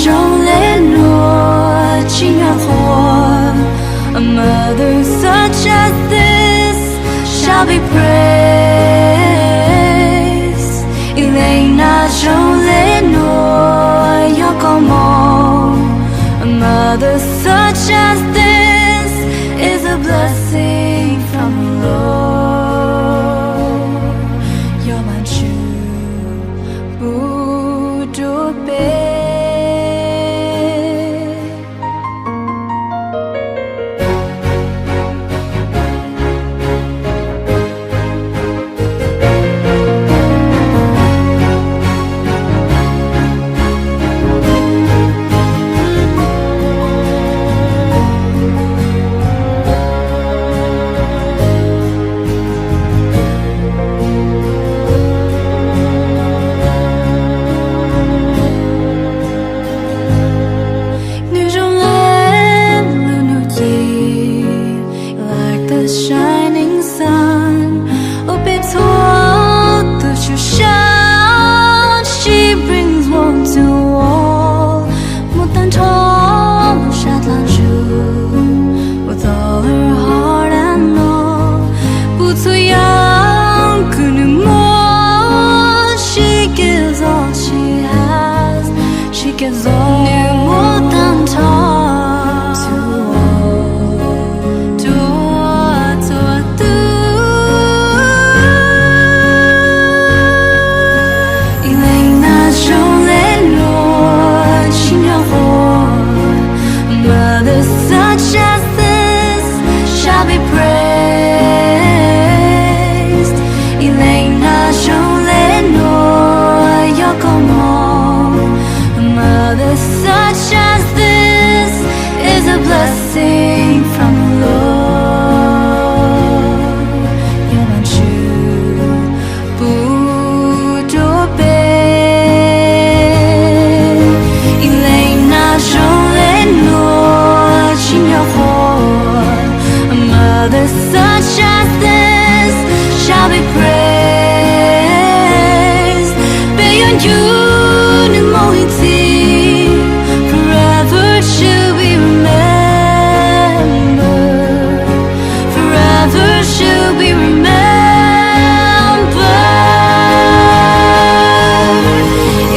zoo le nuav tsi nyuam qhuav. A mother such as this shall be praised. Elaina zoo le nuav yog koj moog. A mother such as this is a blessing from the Lord. Yog Vaajtswv pub rua peb. Nwg zoo le lub nub ci, like the shining sun, ua peb txhua tug tshwm sim. She brings warmth to all, muab taag nrho lub sab dlaab zug. With all her heart and love, pub txhua yaam kws nwg muaj. She gives all she has, she gives all, nwg muab taag nrho rua txhua tug. Elaina zoo le nuav tsi nyuam qhuav. A mother such as this shall be praised. Elaina zoo le nuav yog koj moog. A mother such as this is a blessing from the Lord. Yog Vaajtswv pub rua peb. Elaina zoo le nuav tsi nyuam qhuav. A mother such as this shall be praised. Peb yuav ncu nwg moog ib txhis. Forever she'll be remembered. Forever she'll be remembered.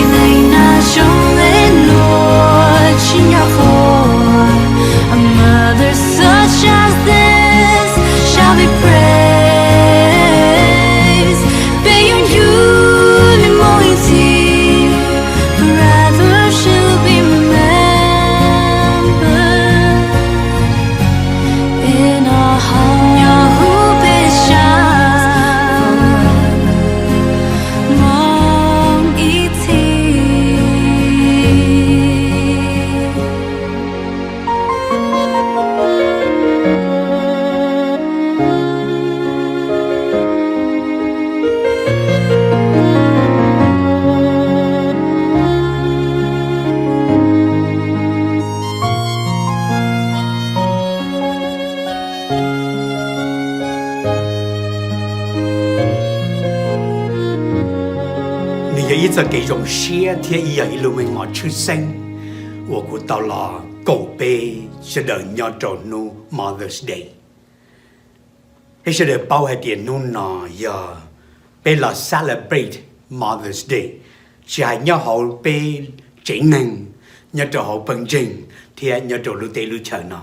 Elaina zoo le nuav tsi nyuam qhuav. A mother such as this shall be praised. Peb yuav ncu nwg moog ib txhis. Forever she'll be remembered. In our heart, nyob huv peb sab moog ib txhis. Nws yog ib txoj kev zoo siab thiab yog ib lub meej mom tshwj xeeb uas kuv tau los koom peb sawv daws nyob rau hnub Mother's Day. Peb sawv daws paub hais tias hnub no yog peb los celebrate Mother's Day, tsis hais nyob hauv peb tsev neeg, nyob rau hauv pawg ntseeg thiab nyob rau lub teb lub chaws no.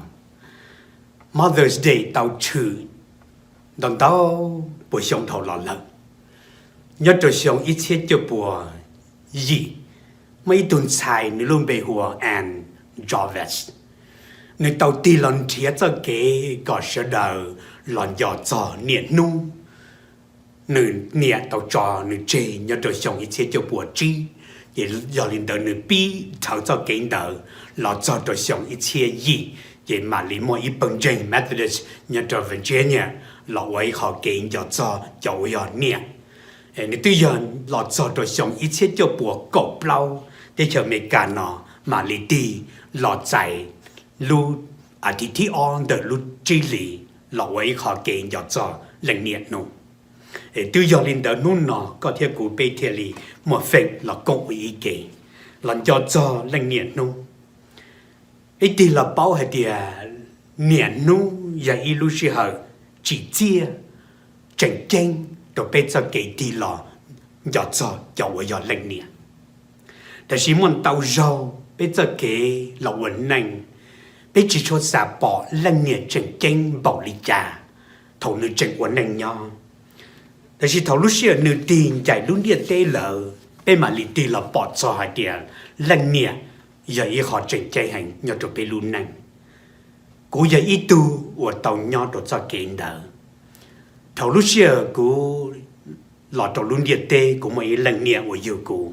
Mother's Day tau tshwm ntau ntau puas xyoo dhau los lawm. Nyob rau xyoo ib txhiab cuaj puas yim, muaj ib tug ntxhais nws lub npe hu ua Ann Jarvis. Nws tau tig los nrhiav txoj kev kom sawv daws los nco txog niaj hnub. Nws niam tau tso nws tseg nyob rau xyoo ib txhiab cuaj puas tsib, ces yog li ntawd nws pib dhawv txoj kev ntawd los txog rau xyoo ib txhiab yim, ces mam li muaj ib pawg ntseeg Methodist nyob rau Virginia los ua ib qho kev nco txog cov uas yog niam. Nws twb yog los txog rau xyoo ib txhiab cuaj puas kaum plaub, teb chaws Amelikas no mam li tig los txais lub as thiv thib ob ntawm lub tsib hlis los ua ib qho kev nco txog leej niam hnub. Es twb yog li ntawd hnub no koj thiab kuv peb thiaj li muaj feem los koom ua ib ke. los nco txog leej niam hnub. Peb tig los paub hais tias niam hnub yog ib lub sij hawm tsim txiaj tseem ceeb rau peb txoj kev tig los nco txog cov uas yog leej niam. Tab sis muaj ntau zaug peb txoj kev los ua neej, peb tsis tshua xav pom leej niam tseem ceeb npaum li cas thaum nws tseem ua neej nyob. Tab sis thaum lub sij hawm nws tig ncaim lub ntiaj teb lawm, peb mam li tig los pom txog hais tias leej niam yog ib qho tseem ceeb heev nyob rau peb lub neej. Kuv yog ib tug uas tau nyob rau txoj kev ntawd. Thaum lub sij hawm kuv los rau lub ntiaj teb, kuv muaj ib leej niam uas yug kuv.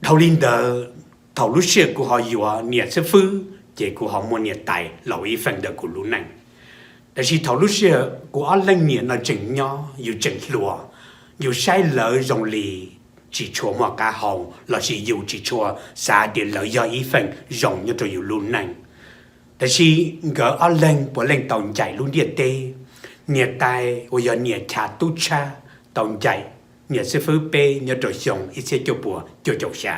Dhau li ntawd, thaum lub sij hawm kuv ho yuav niam xib fwb, ces kuv ho muaj niam tais los ua ib feem ntawm kuv lub neej. Tab sis thaum lub sij hawm kuv ob leej niam no tseem nyob, yus tseem hluas, yus saib lawv zoo li tsis tshua muaj qab hau, lossis yus tsis tshua xav tias lawv yog ib feem zoo nyob rau yus lub neej. Tab sis nkawd ob leeg puav leej tau ncaim lub ntiaj teb. Niam tais uas yog niam chav tub tshab tau ncaim niam xib fwb peb nyob rau xyoo ib txhiab cuaj puas cuaj caum xya.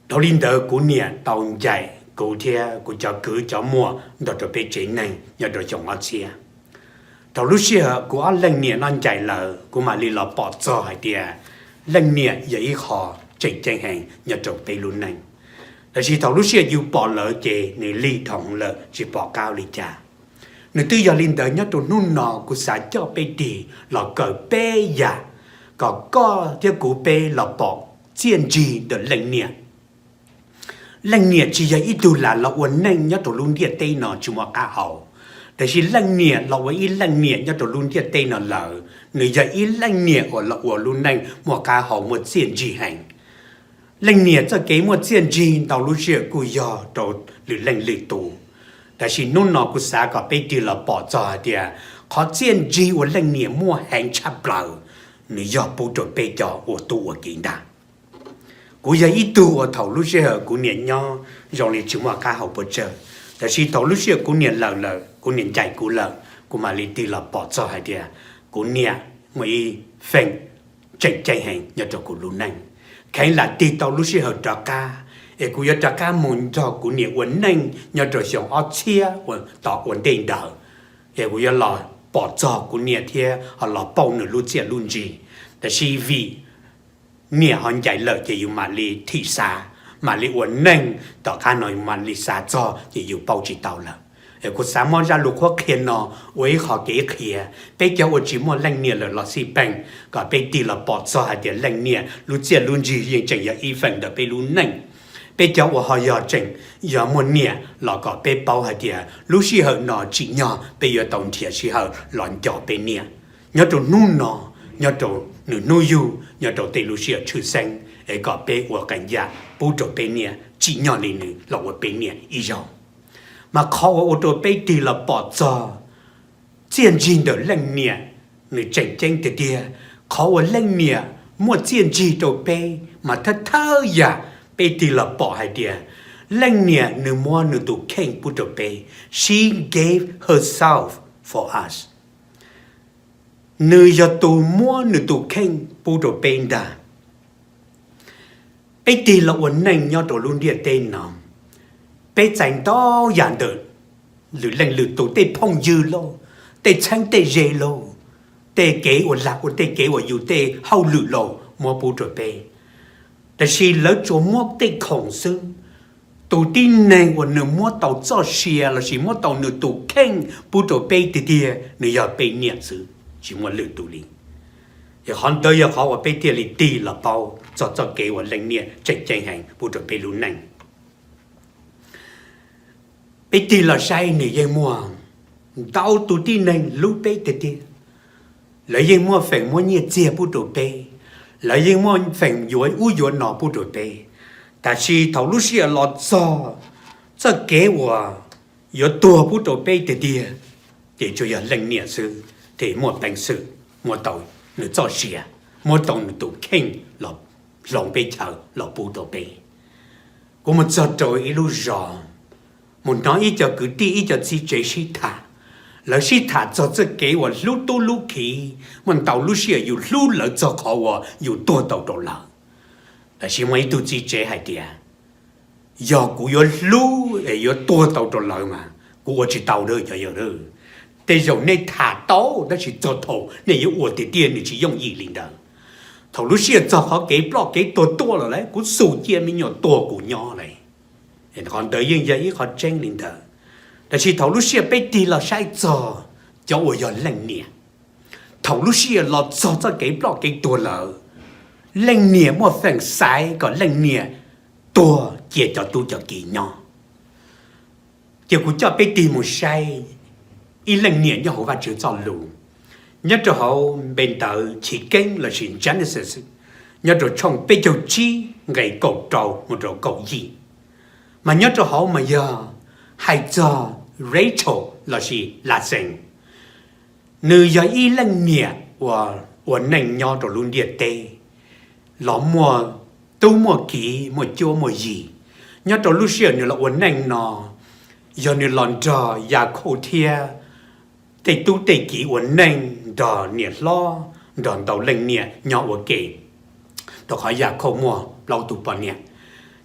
Dhau li ntawd kuv niam tau ncaim kuv thiab kuv cov kwv cov muam nrog rau peb tsev neeg nyob rau xyoo ob txhiab. Thaum lub sij hawm kuv ob leej niam no ncaim lawm, kuv mam li los pom txog hais tias leej niam yog ib qho tseem ceeb heev nyob rau peb lub neej. Tab sis thaum lub sij hawm yus pom lawm ces nws lig dhoov lawm tsis pom qab li cas. Nws twb yog li ntawd, nyob rau hnub no kuv xav coj peb tig los kawm peb yam, kom koj thiab kuv peb los pom txiaj ntsig ntawm leej niam. Leej niam tsis yog ib tug lam los ua neej nyob rau lub ntiaj teb no tsis muaj qab hau, tab sis leej niam los ua ib leej niam nyob rau lub ntiaj teb no lawm, nws yog ib leej niam uas los ua lub neej muaj qab hau muaj txiaj ntsig heev. Leej niam txoj kev muaj txiaj ntsig ntau lub sij hawm kuj yog rau lwm leej lwm tus, tab sis hnub no kuv xav kom peb tig los pom txog hais tias qhov txiaj ntsig uas leej niam muaj heev tshaj plaws, nws yog pub rau peb cov ua tub ua kiv ntag. Kuv yog ib tug uas thaum lub sij hawm kuv niam nyob zoo li tsis muaj qab hau puas tsawg, tab sis thaum lub sij hawm kuv niam lawm lawm, kuv niam ncaim kuv lawm, kuv mam li tig los pom txog hais tias kuv niam muaj ib feem tseem ceeb heev nyob rau kuv lub neej. Kheev lam tig tau lub sij hawm rov qab, es kuv yuav rov qab mus nrog kuv niam ua neej nyob rau xyoo ob txhiab uas tom ua ntej ntawd, es kuv yuav los pom txog kuv niam thiab ho los pauj nws lub txiaj lub ntsig. Tab sis vim niam ho ncaim lawm ces yus mam li thim xav, mam li ua neej, tom qab no yus mam li xav txog ces yus pauj tsis tau lawm. Es kuv xav muab zaj lus qhuab qhia no ua ib qho kev qhia peb cov uas tsis muaj leej niam lawm los xij peem, kom peb tig los pom txog hais tias leej niam lub txiaj lub ntsig yeej tseem yog ib feem ntawm peb lub neej. Peb cov uas ho yog tseem yog muaj niam los kom peb paub hais tias lub sij hawm no tsim nyog peb yuav tau nrhiav sij hawm los nco peb niam, nyob rau hnub no, nyob rau nws hnub yug, nyob rau tej lub sij hawm tshwj xeeb, es kom peb ua qee yam pub rau peb niam tsim nyog li nws los ua peb niam ib zaug. Mas qhov uas ua rau peb tig los pom txog txiaj ntsig ntawm leej niam, nws tseem ceeb tiag tiag. Qhov uas leej niam muaj txiaj ntsig rau peb mas thawj thawj yam peb tig los pom hais tias leej niam nws muab nws tus kheej pub rau peb. She gave herself for us. Nws yog tus muab nws tus kheej pub rau peb ntag. Peb tig los ua neej nyob rau lub ntiaj teb no, peb txais ntau yam ntawm lwm leej lwm tus, tej phooj ywg lauj, tej txheeb tej ze lauj, tej kev ua lag ua tej kev uas yus tej hauj lwm lauj muab pub rau peb. Tab sis lawv tsuas muab tej khoom xwb. Tus tib neeg uas nws muab tau txoj sia lossis muab tau nws tus kheej pub rau peb tiag tiag, nws yog peb niam xwb, tsis muaj lwm tus li. Yog qhov ntawd yog qhov uas peb thiaj li tig los paub txog txoj kev uas leej niam tseem ceeb heev pub rau peb lub neej. Peb tig los saib, nws yeej muaj ntau tus tib neeg hlub peb tiag tiag. Lawv yeej muaj feem muab nyiaj txiag pub rau peb, lawv yeej muaj feem yuav ub yuav no pub rau peb. Tab sis thaum lub sij hawm los txog txoj kev uas yuav tuag pub rau peb tiag tiag, ces tsuas yog leej niam xwb thiaj muaj peev xwm muab tau nws txoj sia, muab tau nws tus kheej los hloov peb chaw los pub rau peb. Kuv mus txog rau ib lub zos, mus hnov ib co kwv tij ib co txiv tsev sib tham. Lawv sib tham txog txoj kev uas hlub tub hlub kiv, muaj ntau lub sij hawm yus hlub lawv txog qhov uas yus tuag tau rau lawv. Tab sis muaj ib tug txiv tsev hais tias, yog kuv yuav hlub es yuav tuag tau rau lawv mas kuv ua tsis tau a cov yawg. Tej zaum nej tham tau tab sis txog thaum nej yuav ua tiag tiag nws tsis yooj yim li ntawd. Thaum lub sij hawm txog qhov kev ploj kev tuag tuaj lawm las kuv xum cia me nyuam tuag kuv nyob las. Qhov ntawd yeej yog ib qhov tseeb li ntawd. Tab sis thaum lub sij hawm peb tig los saib txog cov uas yog leej niam, thaum lub sij hawm los txog txoj kev ploj kev tuag lawm, leej niam muaj feem xaiv kom leej niam tuag cia cov tub cov kiv nyob. Ces kuv coj peb tig mus saib ib leej niam nyob hauv Vajtswv txoj lus, nyob rau hauv npe ntawv Chiv Keeb lossis Genesis, nyob rau tshooj peb caug tsib nqe kaum rau mus rau kaum yim. Mas nyob rau hauv mas yog hais txog Rachel lossis Laxees. Nws yog ib leej niam uas ua neej nyob rau lub ntiaj teb los muaj tub muaj kiv muaj cuab muaj yig. Nyob rau lub sij hawm nws los ua neej no, yog nws los nrog Yakhauj thiab tej tub tej kiv ua neej nrog niam hlob, nrog ntau leej niam nyob ua ke, rau qhov Yakhauj muaj plaub tug poj niam.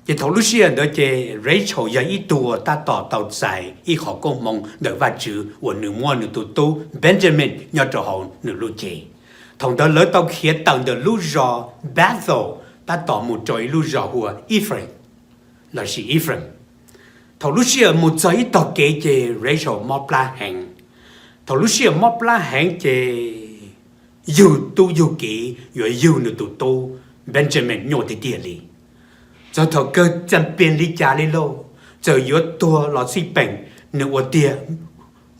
Ces thaum lub sij hawm ntawd ces Rachel yog ib tug uas tab tom tau txais ib qhov koob hmoov ntawm Vajtswv uas nws muab nws tus tub Benjamin nyob rau hauv nws lub cev. Thaum ntawd lawv tau khiav tawm ntawm lub zos Bethel tab tom mus rau ib lub zos hu ua Efraim lossis Efraim. Thaum lub sij hawm mus txog ib tog kev ces Rachel mob plab heev. Thaum lub sij hawm mob plab heev ces yug tub yug kiv yuav yug nws tus tub Benjamin nyuaj tiag tiag li. Txog thaum kawg txaj pias li cas li lauj, txawm yuav tuag los xij peem, nws ua tiag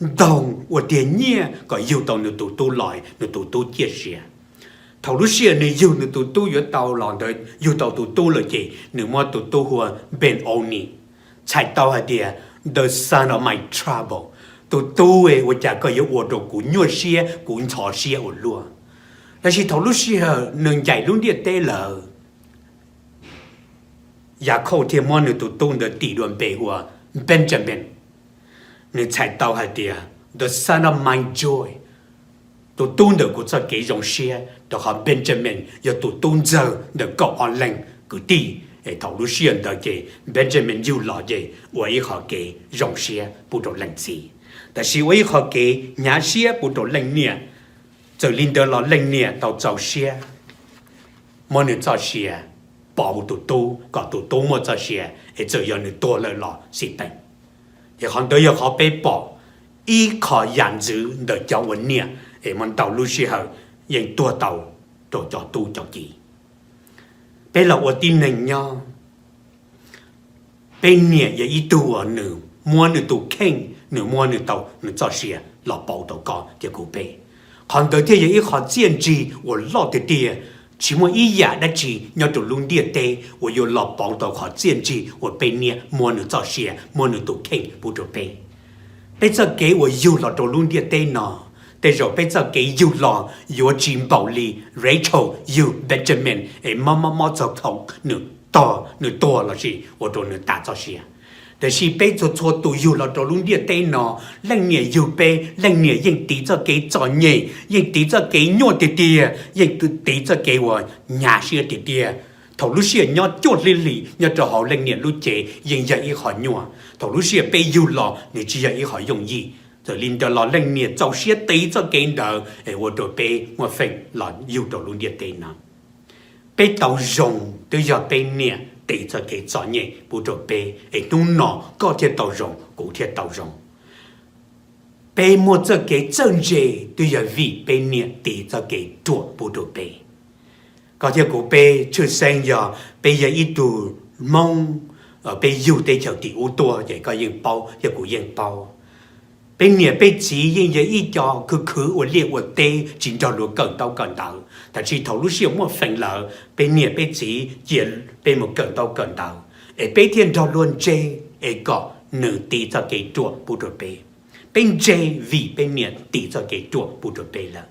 ntaug ua tiag nyiaj kom yug tau nws tus tub los nws tus tub ciaj sia. Thaum lub sij hawm nws yug nws tus tub yuav tau los ntawd, yug tau tus tub lawm ces nws muab tus tub hu ua Ben-oni, txhais tau hais tias the son of my trouble, tus tub ua cas koj yuav ua rau kuv nyuaj siab kuv ntxhov siab ua luaj. Tab sis thaum lub sij hawm nws ncaim lub ntiaj teb lawm, Yakhauj thiaj muab nws tus tub ntawd tis dua npe hu ua Benjamin. Nws txhais tau hais tias the son of my joy, tus tub ntawm kuv txoj kev zoo siab, rau qhov Benjamin yog tus tub ntxawg ntawm kaum ob leeg kwv tij. Es thaum lub sij hawm ntawd ces Benjamin yug los ces ua ib qho kev zoo siab pub rau leej txiv, tab sis ua ib qho kev hnyav siab pub rau leej niam. Txawm li ntawd los leej niam tau txaus siab muab nws txoj sia pauv tus tub kom tus tub muaj txoj sia, es txawm yog nws tuag lawm los xij peem. Ces qhov ntawd yog qhov peb pom ib qho yam ntxwv ntawm cov ua niam, es muaj ntau lub sij hawm yeej tuag tau rau cov tub cov kiv. Peb los ua tib neeg nyob, peb niam yog ib tug uas nws muab nws tus kheej, nws muab nws tau nws txoj sia los pauv rau koj thiab kuv peb. Qhov ntawd thiaj yog ib qho txiaj ntsig uas loj tiag tiag. Tsis muaj ib yam dab tsi nyob rau lub ntiaj teb uas yuav los pauv tau qhov txiaj ntsig uas peb niam muab nws txoj sia muab nws tus kheej pub rau peb. Peb txoj kev uas yug los rau lub ntiaj teb no, tej zaum peb txoj kev yug los yuav tsis npaum li Rachel yug Benjamin es mob mob mob txog thaum nws tog nws tuag lossis ua rau nws tas txoj sia. Tiam sis peb txhua txhua tus yug los rau lub ntiaj teb no, leej niam yug peb, leej niam yeej tiv txoj kev txom nyem, yeej tiv txoj kev nyuaj tiag tiag, yeej tiv txoj kev uas hnyav siab tiag tiag. Thaum lub sij hawm nyob cuaj hli hlis nyob rau hauv leej niam lub cev yeej yog ib qho nyuaj. Thaum lub sij hawm peb yug los nws tsis yog ib qho yooj yim. Txawm li ntawd los leej niam txaus siab tiv txoj kev ntawd es ua rau peb muaj feem los yug rau lub ntiaj teb no. Peb tau zoo twb yog peb niam tiv txoj kev txom nyem pub rau peb, es hnub no koj thiaj tau zoo kuv thiaj tau zoo. Peb muaj txoj kev txawj ntse twb yog vim peb niam tiv txoj kev ruam pub rau peb. Koj thiab kuv peb tshwj xeeb yog peb yog ib tug Hmoob, peb yug teb chaws tim ub tuaj ces koj yeej paub thiab kuv yeej paub. Peb niam peb txiv yeej yog ib co khwv khwv ua liaj ua teb tsis nrog luag kawm ntaub kawm ntawv, tab sis thaum lub sij hawm muaj feem lawm peb niam peb txiv cia peb mus kawm ntaub kawm ntawv, es peb thiaj nrog luag ntse, es kom nws tiv txoj kev ruam pub rau peb. Peb ntse vim peb niam tiv txoj kev ruam pub rau peb lawm.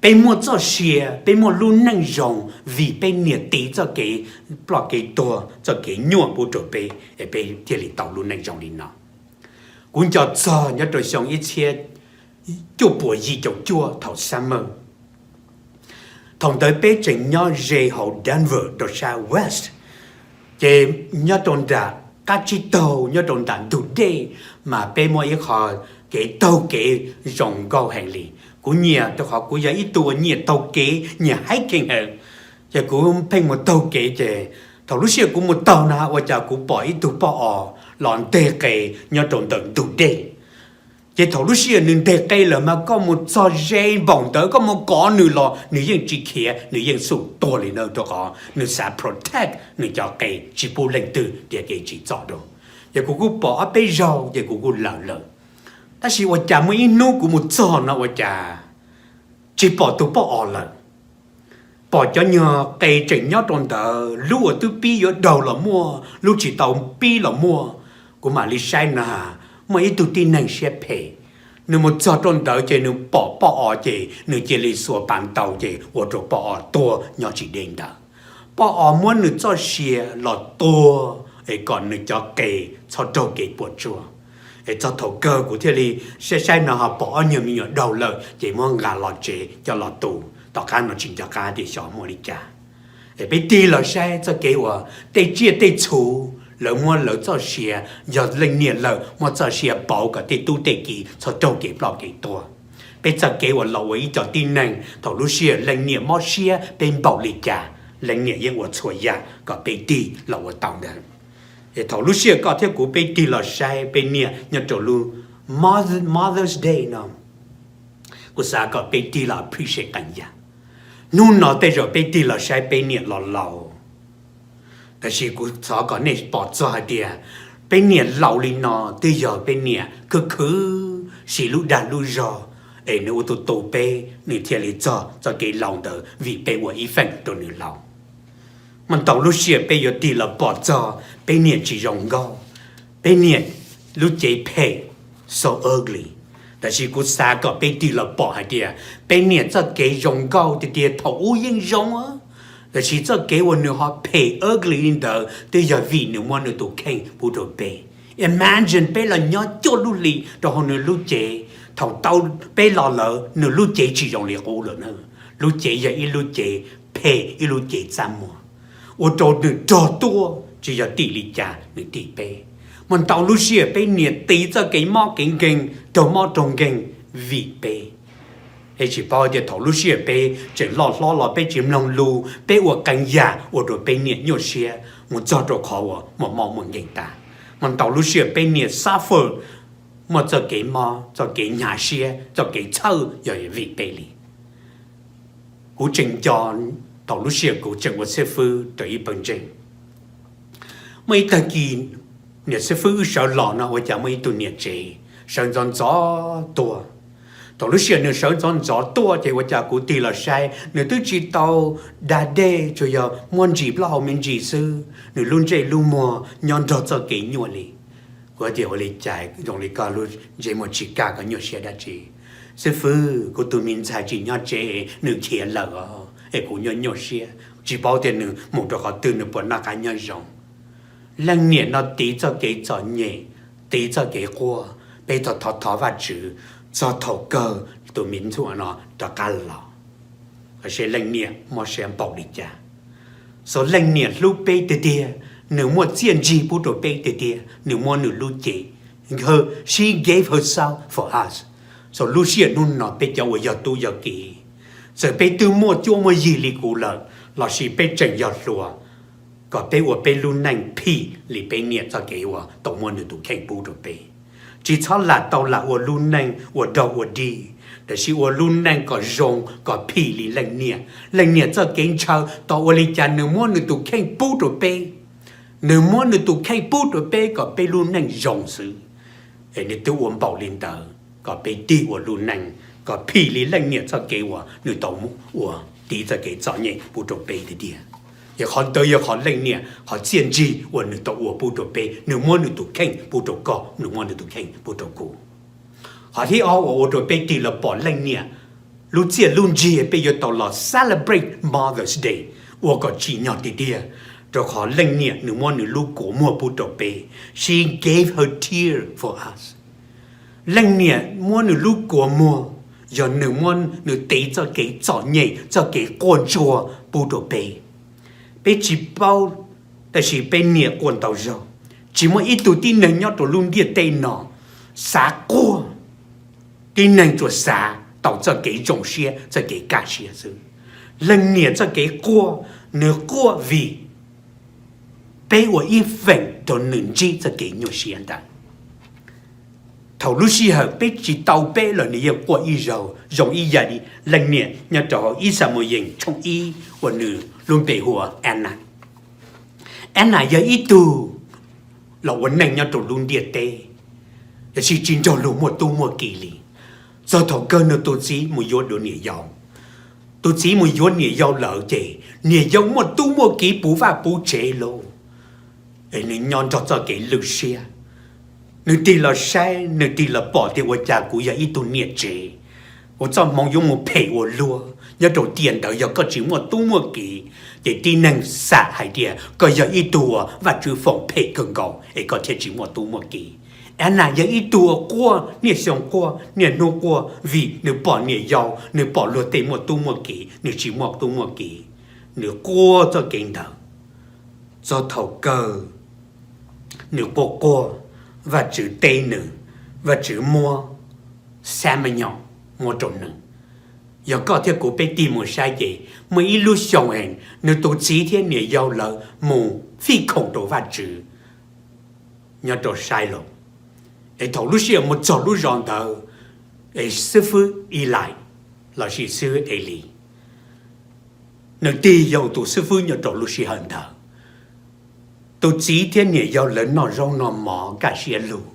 Peb muaj txoj sia, peb muaj lub neej zoo vim peb niam tiv txoj kev ploj kev tuag, txoj kev nyuaj pub rau peb, es peb thiaj li tau lub neej zoo li no. Kuv nco txog nyob rau xyoo ib txhiab cuaj puas yim caum cuaj thaum summer, Thaum ntawd peb tseem nyob ze hauv Denver rau sab west, ces nyob rau nram qab tsib taug nyob rau nram ntug dej, mas peb muaj ib qho kev taug kev zoo nkauj heev li. Kuv nyiam rau qhov kuv yog ib tug uas nyiam taug kev, nyiam hiking heev. Ces kuv pheej mus taug kev, ces thaum lub sij hawm kuv mus taug na ua cas kuv pom ib tug poj os los nteg qe nyob rau ntawm ntug dej. Ces thaum lub sij hawm nws nteg qe lawm mas koj mus txog ze npaum ntawd koj mus kov nws los nws yeej tsis khiav, nws yeej xum tuag li na, rau qhov nws xav protect nws cov qe tsis pub leej twg tias kev tsim txom rau. Ces kuv kuj pom ob peb zaug ces kuv kuj lawm lawm. Tab sis ua cas muaj ib hnub kuv mus txog no ua cas tsis pom tus poj os lawm. Pom cov nyuag qe tseem nyob rau ntawd, lub uas twb pib yuav daug los muaj, lub tsis tau pib los muaj. Kuv mam li saib na, muaj ib tug tib neeg siab phem, nws mus txog rau ntawd ces nws pom poj os ces nws cia li xuas pas ntaus ces ua rau poj os tuag nyob tsis deb ntawd. Poj os muab nws txoj sia los tua es kom nws cov qe txhob raug kev puas tsuaj. Es txog thaum kawg kuv thiaj li saib saib no ho pom ob nyuag me nyuam daug lawm ces muab nqa los tsev coj los tu. Tom qab no tsis nco qab tias xyov muaj li cas. Es peb tig los saib txoj kev uas tej tsiaj tej txhu lawv muab lawv txoj sia, yog leej niam lawm muab txoj sia pauv kom tej tub tej ki txhob raug kev ploj kev tuag. Peb txoj kev uas los ua ib co tib neeg thaum lub sij hawm leej niam mob siab peb npaum li cas, leej niam yeej ua txhua yam kom peb tig los ua tau ntawd. Es thaum lub sij hawm koj thiab kuv peb tig los saib peb niam nyob rau lub Mother's Day no, kuv xav kom peb tig los appreciate qee yam. Hnub no tej zaum peb tig los saib peb niam los laus, tab sis kuv xav kom nej pom txog hais tias peb niam laus li no twb yog peb niam khwv khwv siv lub dag lub zog es nws ua tus tu peb, nws thiaj li txog txoj kev laus ntawd vim peb ua ib feem rau nws laus. Mas ntau lub sij hawm peb yuav tig los pom txog peb niam tsis zoo nkauj, peb niam lub cev phem, so ugly. Tab sis kuv xav kom peb tig los pom hais tias peb niam txoj kev zoo nkauj tiag tiag thaum ub yeej zoo, tab sis txoj kev uas nws ho phem ugly li ntawd twb yog vim nws muab nws tus kheej pub rau peb. Imagine peb los nyob cuaj lub hli rau hauv nws lub cev, thaum tau peb los lawm nws lub cev tsis zoo li qub lawm na. Lub cev yog ib lub cev phem, ib lub cev txaj muag, ua rau nws rog tuaj tsis yog tim li cas nws tim peb. Mas ntau lub sij hawm peb niam tiv txoj kev mob kev nkeeg, raug mob raug nkeeg vim peb. Es tsis paub tias thaum lub sij hawm peb tseem loj hlob los peb tsis mloog lus, peb ua qee yam ua rau peb niam nyuaj siab mus txog rau qhov uas muaj mob muaj nkeeg tas. Mas ntau lub sij hawm peb niam suffer, muaj txoj kev mob, txoj kev hnyav siab, txoj kev txhawj yog vim peb li. Kuv tseem nco thaum lub sij hawm kuv tseem ua xib fwb rau ib pawg ntseeg. Muaj ib tag kis niam xib fwb wb sawv los no ua cas muaj ib tug niam tsev sawv ntxov ntxov tuaj. Thaum lub sij hawm nws sawv ntxov ntxov tuaj ces ua cas kuv tig los saib nws twb tsis tau da dej, tsuas yog muab ntsis plaub hau me ntsis xwb, nws lub ntsej lub muag nyob nrog txoj kev nyuaj li. Kuv tias ua li cas zoo li koj lub ntsej muag tsis kaj, koj nyuaj siab dab tsi? Xib fwb, kuv tus me ntxhais tsis nyob tsev, nws khiav lawm os es kuv nyuaj nyuaj siab, tsis paub tias nws mus rau qhov twg, nws puas noj qab nyob zoo. Leej niam no tiv txoj kev txom nyem, tiv txoj kev quaj, peb thov thov thov Vajtswv txog thaum kawg tus me ntxhais no rov qab los. Seb leej niam mob siab npaum li cas. Xyov leej niam hlub peb tiag tiag, nws muaj txiaj ntsig pub rau peb tiag tiag, nws muab nws lub cev, she gave herself for us. Xyov lub sij hawm hnub no peb cov uas yog tub yog ki, txawm peb twb muaj cuab muaj yig li kuv lawm, lossis peb tseem yog hluas, kom peb ua peb lub neej phim li peb niam txoj kev uas tau muab nws tus kheej pub rau peb. Tsis txhob lam tau lam ua lub neej ua dog ua dig, tiam sis ua lub neej kom zoo kom phim li leej niam. Leej niam txoj kev ntshaw tau ua li cas nws muab nws tus kheej pub rau peb. Nws muab nws tus kheej pub rau peb kom peb lub neej zoo xwb. Es nws twb ua npaum li ntawd kom peb tig ua lub neej kom phim li leej niam txoj kev uas nws tau ua, tiv txoj kev txom nyem pub rau peb tiag tiag. Yog qhov ntawd yog qhov leej niam qhov txiaj ntsig uas nws tau ua pub rau peb, nws muab nws tus kheej pub rau koj, nws muab nws tus kheej pub rau kuv. Qhov thib ob uas ua rau peb tig los pom leej niam lub txiaj lub ntsig, peb yuav tau los celebrate Mother's Day ua kom tsim nyog tiag tiag, rau qhov leej niam nws muab nws lub kua muag pub rau peb. She gave her tear for us. Leej niam muab nws lub kua muag, yog nws muab nws tiv txoj kev txom nyem, txoj kev quaj ntsuag pub rau peb. Peb tsis paub, tab sis peb niaj quaj ntau zaug. Tsis muaj ib tug tib neeg nyob rau lub ntiaj teb no xav quaj, tib neeg tsuas xav tau txoj kev zoo siab, txoj kev kaj siab xwb. Leej niam txoj kev quaj, nws quaj vim peb ua ib feem rau nws ntsib txoj kev nyuaj siab ntawd. Thaum lub sij hawm peb tsis tau peb los nws yeej quaj ib zaug zoo ib yam li leej niam nyob rau hauv ib Xamuyees tshooj ib uas nws lub npe hu ua Anna. Anna yog ib tug los ua neej nyob rau lub ntiaj teb, tiam sis tsis nrog luag muaj tub muaj ki li. Txog thaum kawg nws tus txiv mus yuav dua niam yau. Tus txiv mus yuav niam yau lawm ces niam yau muaj tub muaj ki puv vaj puv tsev lawm, es nws nyob nrog txoj kev lwj siab. Nws tig los saib, nws tig los pom tias ua cas kuv yog ib tug niam tsev, ua txoj hmoov yuav mus phem ua luaj. Nyob rau tiam ntawd yog koj tsis muaj tub muaj ki, ces tib neeg xav hais tias koj yog ib tug uas Vajtswv foom phem kawg nkaus es koj thiaj tsis muaj tub muaj ki. Anna yog ib tug uas quaj niaj xyoo quaj niaj hnub quaj vim nws pom niam yau, nws pom luag tej muaj tub muaj ki, nws tsis muaj tub muaj ki. Nws quaj txoj kev ntawd, txog thaum kawg nws quaj quaj, Vajtswv teb nws, Vajtswv muab Xamuyees muab rau nws. Yog koj thiab kuv peb tig mus saib ces muaj ib lub xyoo es nws tus txiv thiab niam yau lawv mus fij khoom rau Vajtswv nyob rau Xailos. Es thaum lub sij hawm mus txog lub zos ntawd, es xib fwb Ilais lossis xib fwb Elis, nws tig yog tus xib fwb nyob rau lub sij hawm ntawd. Tus txiv thiab niam yau lawv noj zaub noj mov kaj siab lug,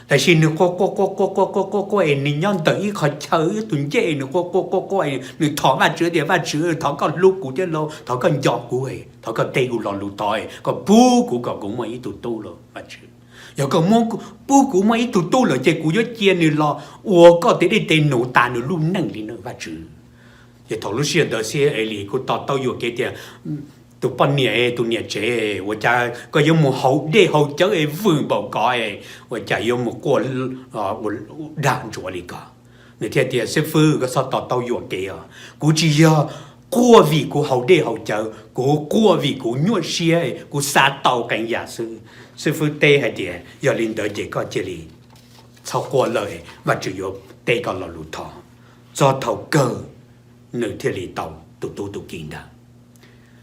tab sis nws quaj quaj quaj quaj quaj quaj quaj es nws nyob ntawm ib qho chaw ib tug ncej, nws quaj quaj quaj quaj, nws thov Vajtswv tias, Vajtswv, thov koj hlub kuv thiab lauj, thov koj nco kuv, thov koj teb kuv lo lus thov, koj pub kuv kom kuv muaj ib tug tub lauj Vajtswv. Yog koj pub kuv muaj ib tug tub lawm ces kuv yuav cia nws los ua koj tes dej tes num tas nws lub neej li na Vajtswv. Ces thaum lub sij hawm ntawd xib fwb Elis kuj to taub yuam kev tias, Tus poj niam, tus niam tsev, ua cas koj yuav mus haus dej haus cawv es vwm npaum ko, ua cas yuav mus quaj dag ntsuav li ko? Nws thiaj tias, Xib fwb, koj txhob to taub yuam kev os. Kuv tsis yog quaj vim kuv haus dej haus cawv, kuv quaj vim kuv nyuaj siab, kuv xav tau qee yam xwb. Xib fwb teb hais tias, Yog li ntawd ces koj cia li txhob quaj lawm, Vajtswv yuav teb koj lo lus thov. Txog thaum kawg nws thiaj li tau tus tub tus ki ntawd.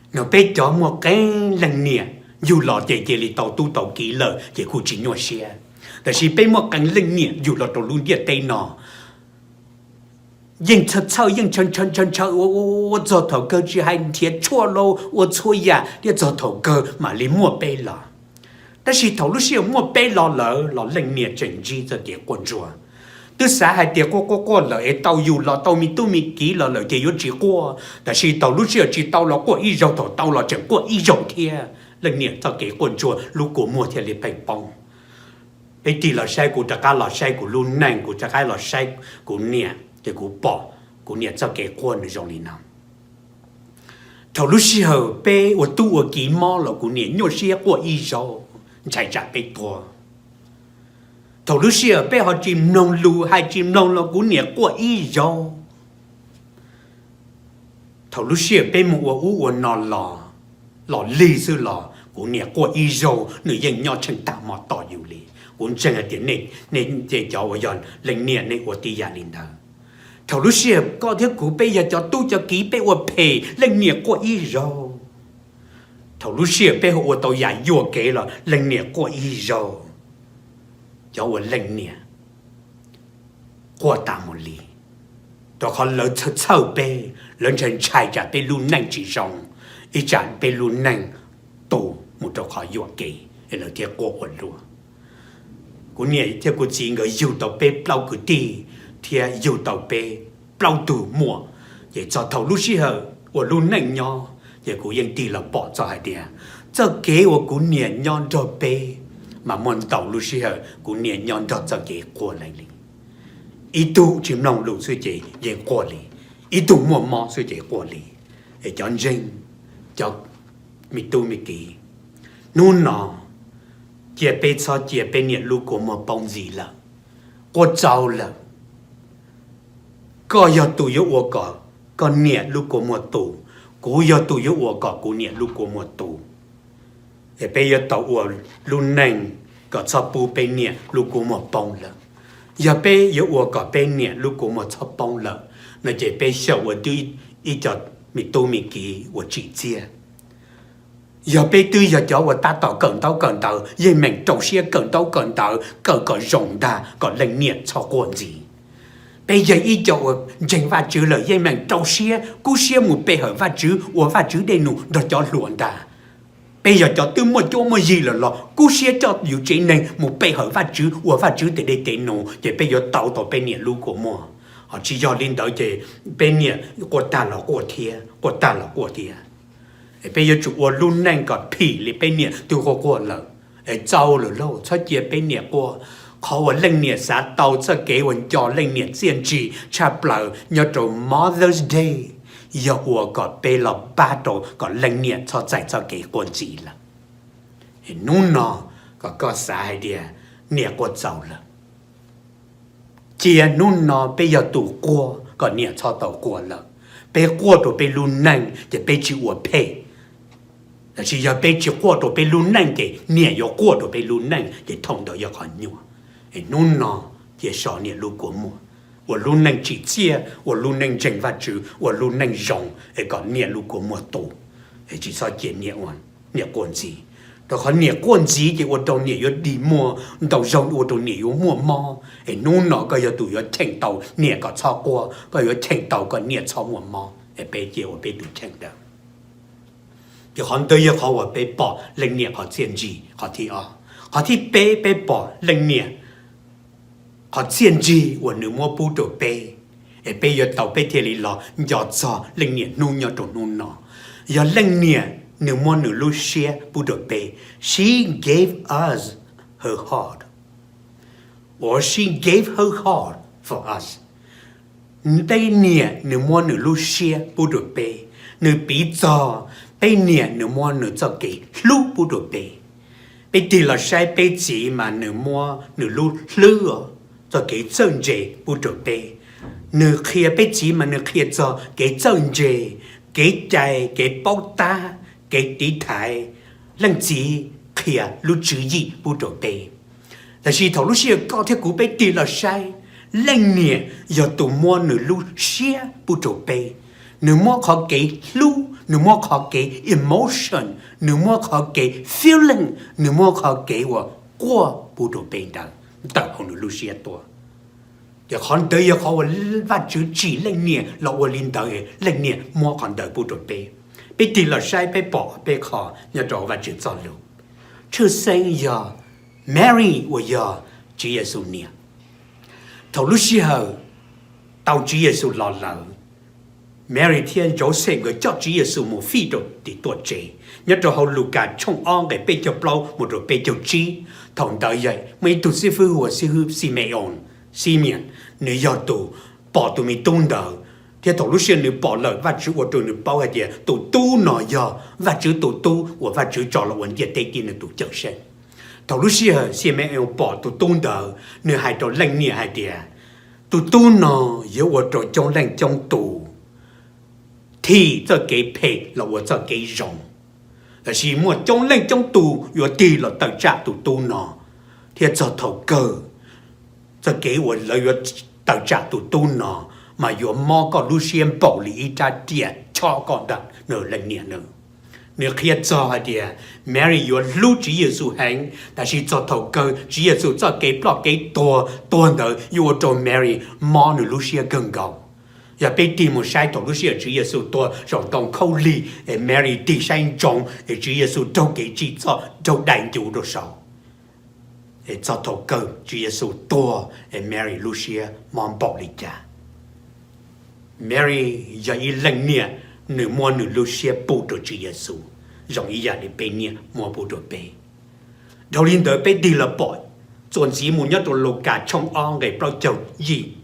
No peb cov muaj qee leej niam yug los ces cia li tau tub tau ki lawm ces kuj tsis nyuaj siab, tab sis peb muaj qee leej niam yug los rau lub ntiaj teb no yeej txhawj txhawj, yeej ntshaw ntshaw ntshaw ua ua ua, txog thaum kawg tsis hais nrhiav tshuaj los ua txhua yam thiab txog thaum kawg mam li muaj peb los. Tab sis thaum lub sij hawm muaj peb los lawm los leej niam tseem ntsib txoj kev quaj ntsuag. Twb xav hais tias quaj quaj quaj lawm es tau yug los tau me tub me kiv los lawm ces yuav tsis quaj, tab sis thaum lub sij hawm tsis tau los quaj ib zaug, thaum tau los tseem quaj ib zaug thiab. Leej niam txoj kev quaj ntsuag lub kua muag thiaj li pheej poob. Peb tig los saib, kuv rov qab los saib kuv lub neej, kuv rov qab los saib kuv niam ces kuv pom kuv niam txoj kev quaj nws zoo li no. Thaum lub sij hawm peb ua tub ua kiv mob los kuv niam nyuaj siab quaj ib zaug, ntshai tsam peb tuag. Thaum lub sij hawm peb ho tsis mloog lus, hais tsis mloog los kuv niam quaj ib zaug. Thaum lub sij hawm peb mus ua ub ua no los, los lig xwb los kuv niam quaj ib zaug, nws yeej nyob tsheej tag hmo tos yus li. Kuv ntseeg hais tias nej, nej cov uas yog leej niam nej ua tib yam li ntawd. Thaum lub sij hawm koj thiab kuv peb yog cov tub cov kiv peb ua phem, leej niam quaj ib zaug. Thaum lub sij hawm peb ho ua tau yam yuam kev los leej niam quaj ib zaug. Cov ua leej niam quaj tas mus li, rau qhov lawv txhawj txhawj peb, lawv ntshai ntshai tsam peb lub neej tsis zoo, ib tsam peb lub neej tu mus rau qhov yuam kev es lawv thiaj quaj ua luaj. Kuv niam thiab kuv txiv nkawd yug tau peb plaub kwv tij thiab yug tau peb plaub tug muam, ces txog thaum lub sij hawm ua lub neej nyob ces kuv yeej tig los pom txog hais tias txoj kev uas kuv niam nyob nrog peb mas muaj ntau lub sij hawm kuv niam nyob nrog txoj kev quaj lawm li. Ib tug tsis mloog lus xwb ces yeej quaj li, ib tug muaj mob xwb ces quaj li. Es cov ntseeg, cov me tub me kiv, hnub no cia peb txhob cia peb niam lub kua muag poob ntxiv lawm, quaj txaus lawm. Koj yog tus yuav ua kom koj niam lub kua muag tu, kuv yog tus yuav ua kom kuv niam lub kua muag tu. Es peb yuav tau ua lub neej kom txhob pub peb niam lub kua muag poob lawm. Yog peb yuav ua kom peb niam lub kua muag txhob poob lawm no ces peb xyaum ua tib ib co me tub me kiv uas tsim txiaj. Yog peb twb yog cov uas tab tom kawm ntaub kawm ntawv, yeej meem rau siab kawm ntaub kawm ntawv, kawm kom zoo ntag kom leej niam txhob quaj ntxiv. Peb yog ib co uas ntseeg Vajtswv lawm, yeej meem rau siab kub siab mus pe hawm Vajtswv, ua Vajtswv dej num nrog cov hluas ntag. Peb yog cov twb muaj cuab muaj yig lawm los kub siab coj yus tsev neeg mus pe hawm Vajtswv, ua Vajtswv tes dej tes num, ces peb yuav tau tau peb niam lub kua muag. Ho tsis yog li ntawd ces peb niam quaj tag los quaj thiab, quaj tag los quaj thiab. Es peb yuav tsum ua lub neej kom phim li peb niam twb quaj quaj lawm. Es txaus lawm lauj, txhob cia peb niam quaj. Qhov uas leej niam xav tau txoj kev uas nco leej niam txiaj ntsig tshaj plaws nyob rau Mother's Day yog ua kom peb los pab rau kom leej niam txhob txais txoj kev quaj ntxiv lawm. Es hnub no kom koj xav hais tias niam quaj txaus lawm. Cia hnub no peb yog tus quaj kom niam txhob tau quaj lawm. Peb quaj rau peb lub neej ces peb tsis ua phem. Tab sis yog peb tsis quaj rau peb lub neej ces niam yuav quaj rau peb lub neej, ces thaum ntawd yog qhov nyuaj. Es hnub no cia so niam lub kua muag, ua lub neej tsim txiaj, ua lub neej ntseeg Vajtswv, ua lub neej zoo es kom niam lub kua muag tu. Es tsis txhob cia niam ua, niam quaj ntxiv. Rau qhov niam quaj ntxiv ces ua rau niam yuav dig muag ntau zaug, ua rau niam yuav muaj mob. Es hnub no koj yog tus yuav cheem tau niam kom txhob quaj, koj yuav cheem tau kom niam txhob muaj mob. Es peb cia ua peb tus cheem ntawd. Ces qhov ntawd yog qhov uas peb pom leej niam qhov txiaj ntsig qhov thib ob. Qhov thib peb, peb pom leej niam qhov txiaj ntsig uas nws muab pub rau peb, es peb yuav tau, peb thiaj li los nco txog leej niam hnub nyob rau hnub no. Yog leej niam nws muab nws lub siab pub rau peb, she gave us her heart, or she gave her heart for us. Peb niam nws muab nws lub siab pub rau peb, nws piv txog peb niam nws muab nws txoj kev hlub pub rau peb. Peb tig los saib peb txiv mas nws muab nws lub hlwb, txoj kev txawj ntse pub rau peb. Nws qhia, peb txiv mas nws qhia txog kev txawj ntse, kev cai, kev paub tab, kev tiv thaiv. Leej txiv qhia lub tswv yim pub rau peb. Tab sis thaum lub sij hawm koj thiab kuv peb tig los saib, leej niam yog tus muab nws lub siab pub rau peb. Nws muab qhov kev hlub, nws muab qhov kev emotion, nws muab qhov kev feeling, nws muab qhov kev uas quaj pub rau peb ntawd ntawm hauv nws lub siab tuaj. Ces qhov ntawd yog qhov uas Vajtswv tsim leej niam los ua li ntawd, leej niam muab qhov ntawd pub rau peb. Peb tig los saib peb pom peb qho nyob rau Vajtswv txoj lus. Tshwj xeeb yog Mary uas yog Tswv Yexus niam. Thaum lub sij hawm tau Tswv Yexus los lawm, Mary thiab Joseph nkawd coj Tswv Yexus mus fij rau tim tuam tsev. Nyob rau hauv Lukas tshooj ob nqe peb caug plaub mus rau peb caug tsib, thaum ntawd yog muaj ib tug xib fwb hu ua xib fwb Xime-oos, Simeon, nws yog tus pom tus me tub ntawd, thiab thaum lub sij hawm nws pom lawm Vajtswv ua rau nws paub hais tias tus tub no yog Vajtswv tus tub uas Vajtswv tso los ua ntiaj teb ib nws tus cawm seej. Thaum lub sij hawm Xime-oos pom tus tub ntawd, nws hais rau leej niam hais tias, tus tub no yuav ua rau coob leej coob tus thim txoj kev phem los ua txoj kev zoo. Tab sis muaj coob leej coob tus yuav tig los tawm tsam tus tub no, thiab txog thaum kawg txoj kev uas lawv yuav tawm tsam tus tub no mas yuav mob koj lub siab npaum li ib rab riam chob koj ntag nawb leej niam nawb. Nws qhia txog hais tias Mary yuav hlub Tswv Yexus heev, tab sis txog thaum kawg Tswv Yexus txoj kev ploj kev tuag, tuag ntawd yuav ua rau Mary mob nws lub siab kawg nkaus. Yog peb tig mus saib thaum lub sij hawm Tswv Yexus tuag saum ntoo khaub lig, es Mary tig saib ntsoov es Tswv Yexus raug kev tsim txom, raug dai ncuv rau saud. Es txog thaum kawg Tswv Yexus tuag, es Mary lub siab mob npaum li cas? Mary yog ib leej niam, nws muab nws lub siab pub rau Tswv Yexus, zoo ib yam li peb niam muab pub rau peb. Dhau li ntawd peb tig los pom txuas ntxiv mus nyob rau Lukas tshooj ob nqe plaub caug yim.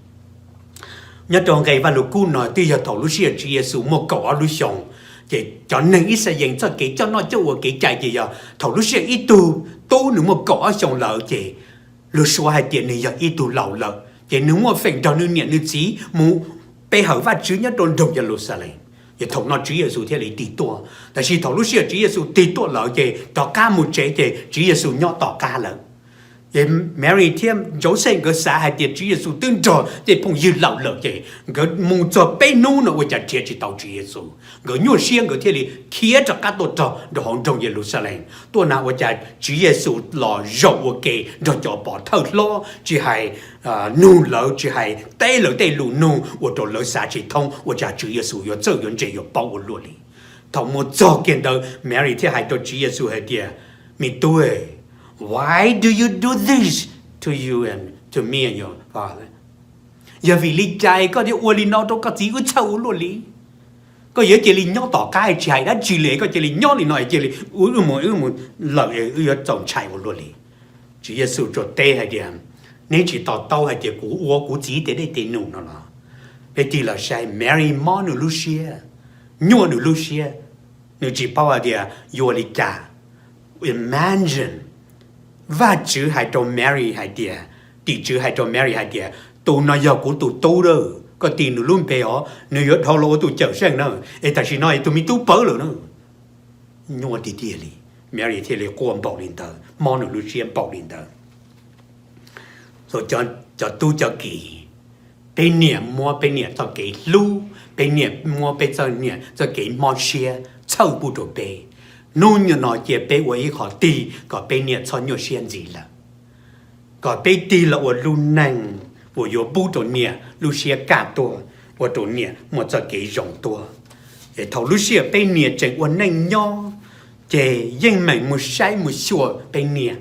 Nyob rau nqe Vajluskub no twb yog thaum lub sij hawm Tswv Yexus muaj kaum ob lub xyoos, ces cov neeg Yixalayees txoj kev coj noj coj ua kev cai ces yog thaum lub sij hawm ib tug tub nws muaj kaum ob xyoos lawm ces luag suav hais tias nws yog ib tug laus lawm, ces nws muaj feem nrog nws niam nws txiv mus pe hawm Vajtswv nyob rau nroog Yeluxalees. Ces thaum no Tswv Yexus thiaj li tig tuaj. Tab sis thaum lub sij hawm Tswv Yexus tig tuaj lawm ces rov qab mus tsev ces Tswv Yexus nyob tom qab lawm. Ces Mary thiab Jauxej nkawd xav hais tias Tswv Yexus twb nrog tej phooj ywg laum lawm ces nkawd mus txog peb hnub no ua cas nrhiav tsis tau Tswv Yexus. Nkawd nyuaj siab nkawd thiaj li khiav rov qab tuaj rog rau hauv nroog Yeluxalees tuaj na ua cas Tswv Yexus los zaum ua ke nrog cov pov thawj hlob tsis hais nug lawv tsis hais teb lawv tej lus nug ua rau lawv xav tsis thoob ua cas Tswv Yexus yuav txawj yuav ntse yuav paub ua luaj li. Thaum mus txog kiag ntawd Mary thiaj hais rau Tswv Yexus hais tias, Me tub, why do you do this to you and to me and your father? Yog vim li cas koj thiaj ua li no rau koj txiv wb txhawj ua luaj li? Koj yuav cia li nyob tom qab tsis hais dab tsi li, koj cia li nyob li no cia li ua wb mus wb mus lawm wb yuav txaus ntshai ua luaj li. Tswv Yexus tsuas teb hais tias, Neb tsis to taub hais tias kuv ua kuv txiv tej dej tej num no los? Peb tig los saib Mary mob nws lub siab, nyuaj nws lub siab, nws tsis paub hais tias yuav ua li cas. Imagine, Vajtswv hais rau Mary hais tias, tim tswv hais rau Mary hais tias, Tus no yog kuv tus tub lawm, koj tis nws lub npe os, nws yuav dhau los ua tus cawm seej na, es tam sim no es tus me tub pawv lawm na. Nyuaj tiag tiag li, Mary thiaj li quaj npaum li ntawd, mob nws lub siab npaum li ntawd. Cov tub cov kiv, peb niam muab peb niam txoj kev hlub, peb niam muab peb txoj niam txoj kev mob siab txhawj pub rau peb. Hnub no cia peb ua ib qho tig kom peb niam txhob nyuaj siab ntxiv lawm, kom peb tig los ua lub neej uas yuav pub rau niam lub siab kaj tuaj, ua rau niam muaj txoj kev zoo tuaj. Es thaum lub sij hawm peb niam tseem ua neej nyob, ces yeej meem mus saib mus xyuas peb niam,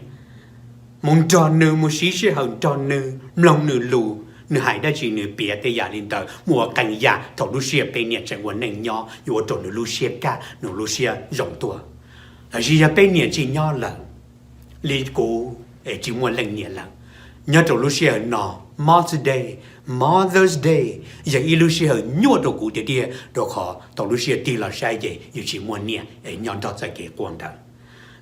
mus nrog nws mus siv sij hawm nrog nws mloog nws lus, nws hais dab tsi nws piav tej yam li ntawd mus ua qee yam thaum lub sij hawm peb niam tseem ua neej nyob yuav ua rau nws lub siab kaj nws lub siab zoo tuaj. Tab sis yog peb niam tsis nyob lawm, li kuv es tsis muaj leej niam lawm, nyob rau lub sij hawm no, Mother's Day, Mother's Day yog ib lub sij hawm nyuaj rau kuv tiag tiag, rau qhov thaum lub sij hawm tig los saib ces yus tsis muaj niam es nyob nrog txoj kev quaj ntawd.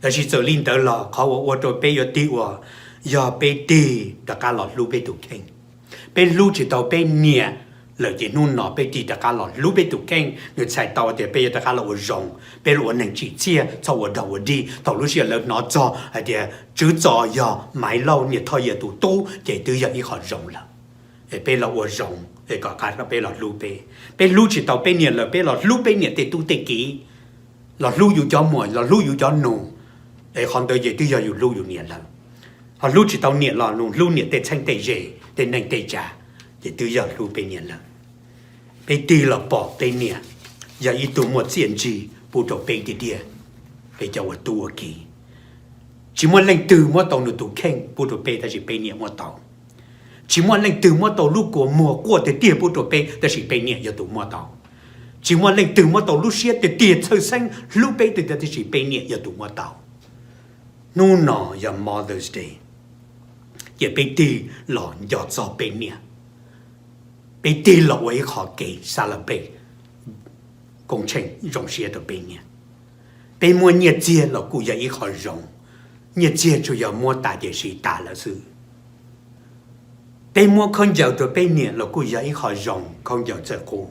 Tab sis txawm li ntawd los qhov uas ua rau peb yuav tig ua, yog peb tig rov qab los hlub peb tus kheej. Peb hlub tsis tau peb niam lawm ces hnub no peb tig rov qab los hlub peb tus kheej, nws txhais tau tias peb yuav rov qab los ua zoo, peb los ua neeg tsim txiaj, txhob ua dog ua dig. Thaum lub sij hawm lawv hnov txog hais tias Tswv Txos yog Maiv Lauj niam Thoj Yias tus tub ces twb yog ib qho zoo lawm. Es peb los ua zoo, es kom peb los hlub peb. Peb hlub tsis tau peb niam lawm, peb los hlub peb niam tej tub tej kiv, los hlub yus cov muam, los hlub yus cov nus, es qhov ntawd ces twb yog yus hlub yus niam lawm. Ho hlub tsis tau niam los nws hlub niam tej txheeb tej ze, tej neej tej tsav, ces twb yog hlub peb niam lawm. Peb tig los pom peb niam yog ib tug muaj txiaj ntsig pub rau peb tiag tiag, peb cov ua tub ua kiv. Tsis muaj leej twg muab tau nws tus kheej pub rau peb tab sis peb niam muab tau. Tsis muaj leej twg muab tau lub kua muag quaj tiag tiag pub rau peb tab sis peb niam yog tus muab tau. Tsis muaj leej twg muab tau lub siab tiag tiag txhawj xeeb hlub peb tiag tiag tab sis peb niam yog tus muab tau. Hnub no yog Mother's Day, ces peb tig los nco txog peb niam, peb tig los ua ib qho kev celebrate, koob tsheej zoo siab rau peb niam. Peb muab nyiaj txiag los kuj yog ib qho zoo, nyiaj txiag tsuas yog muab tas ces siv tas lawm xwb. Peb muab khaub ncaws rau peb niam los kuj yog ib qho zoo, khaub ncaws txawj qub.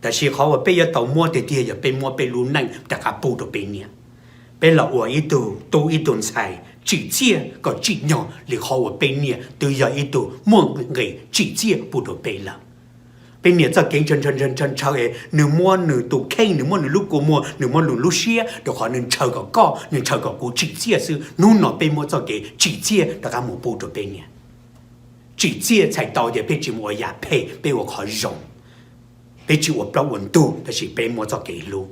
Tab sis qhov uas peb yuav tau muab tiag tiag yog peb muab peb lub neej rov qab pub rau peb niam. Peb los ua ib tug tub ib tug ntxhais tsim txiaj kom tsim nyog li qhov uas peb niam twb yog ib tug muaj nqis tsim txiaj pub rau peb lawm. Peb niam txoj kev ntshaw ntshaw ntshaw ntshaw es nws muab nws tus kheej, nws muab nws lub kua muag, nws muab nws lub siab rau qhov nws ntshaw kom koj, nws ntshaw kom kuv tsim txiaj xwb. Hnub no peb muab txoj kev tsim txiaj rov qab mus pub rau peb niam. Tsim txiaj txhais tau tias peb tsis mus ua yam phem, peb ua qhov zoo. Peb tsis ua plaub ua ntug tab sis peb muab txoj kev hlub,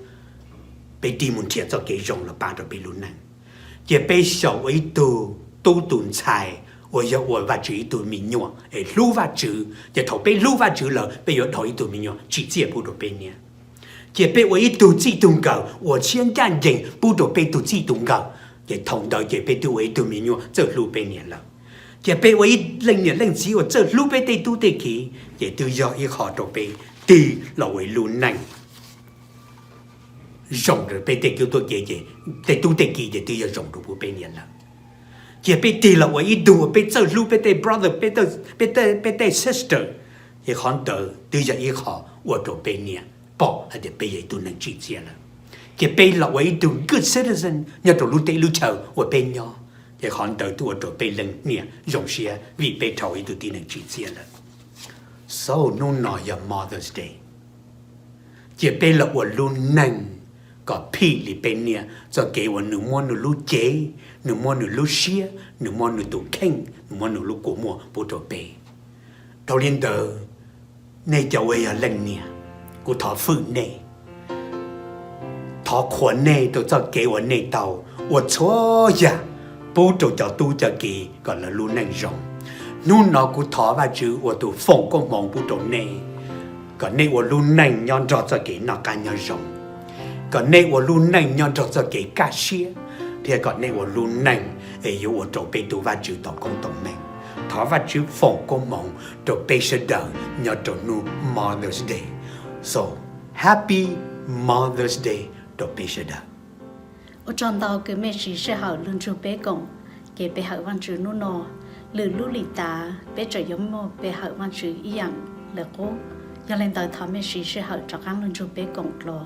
peb tig mus nrhiav txoj kev zoo los pab rau peb lub neej. Ces peb xyaum ua ib tug tub tus ntxhais uas yog ua Vajtswv ib tug me nyuam es hlub Vajtswv, ces thaum peb hlub Vajtswv lawm peb yuav dhau ib tug me nyuam tsim txiaj pub rau peb niam. Ces peb ua ib tug txij tug nkawm uas siab ncaj ncees pub rau peb tug txij tug nkawm, ces thaum ntawd ces peb twb ua ib tug me nyuam txawj hlub peb niam lawm. Ces peb ua ib leej niam leej txiv uas txawj hlub peb tej tub tej kiv, ces twb yog ib qho rau peb tig los ua ib lub neej zoo rau peb tej tub tej kiv, ces tej tub tej kiv ces twb yog zoo rau peb niam lawm. Ces peb tig los ua ib tug uas peb txawj hlub peb tej brother, peb tej sister, ces qhov ntawd twb yog ib qho ua rau peb niam pom hais tias peb yog ib tug neeg tsim txiaj lawm. Ces peb los ua ib tug good citizen nyob rau lub teb lub chaw uas peb nyob, ces qhov ntawd twb ua rau peb leej niam zoo siab vim peb dhau ib tug tib neeg tsim txiaj lawm. So hnub no yog Mother's Day. Cia peb los ua lub neej kom phim li peb niam txoj kev uas nws muab nws lub cev, nws muab nws lub siab, nws muab nws tus kheej, nws muab nws lub kua muag pub rau peb. Dhau li ntawd, nej cov uas yog leej niam, kuv thov fwm nej, thov qhuas nej rau txoj kev uas nej tau ua txhua yam pub rau cov tub cov kiv kom lawv lub neej zoo. Hnub no kuv thov Vajtswv ua tus foom koob hmoov pub rau nej, kom nej ua lub neej nyob nrog txoj kev noj qab nyob zoo, kom nej ua lub neej nyob nrog txoj kev kaj siab, thiab kom nej ua lub neej es yuav ua rau peb tus Vajtswv tau koob tau meej. Thov Vajtswv foom koob hmoov rau peb sawv daws nyob rau hnub Mother's Day. So, happy Mother's Day rau peb sawv daws. Ua tsaug ntau kws mej siv sij hawm lug nrug peb koom kev pe hawm Vaajtswv nub no. Lwm lub lim tav peb tseem yuav muaj pe hawm Vaajtswv ib yaam lawm qub. Yog le ntawd thov mej siv sij hawm rov qaab lug nrug peb koom dlua.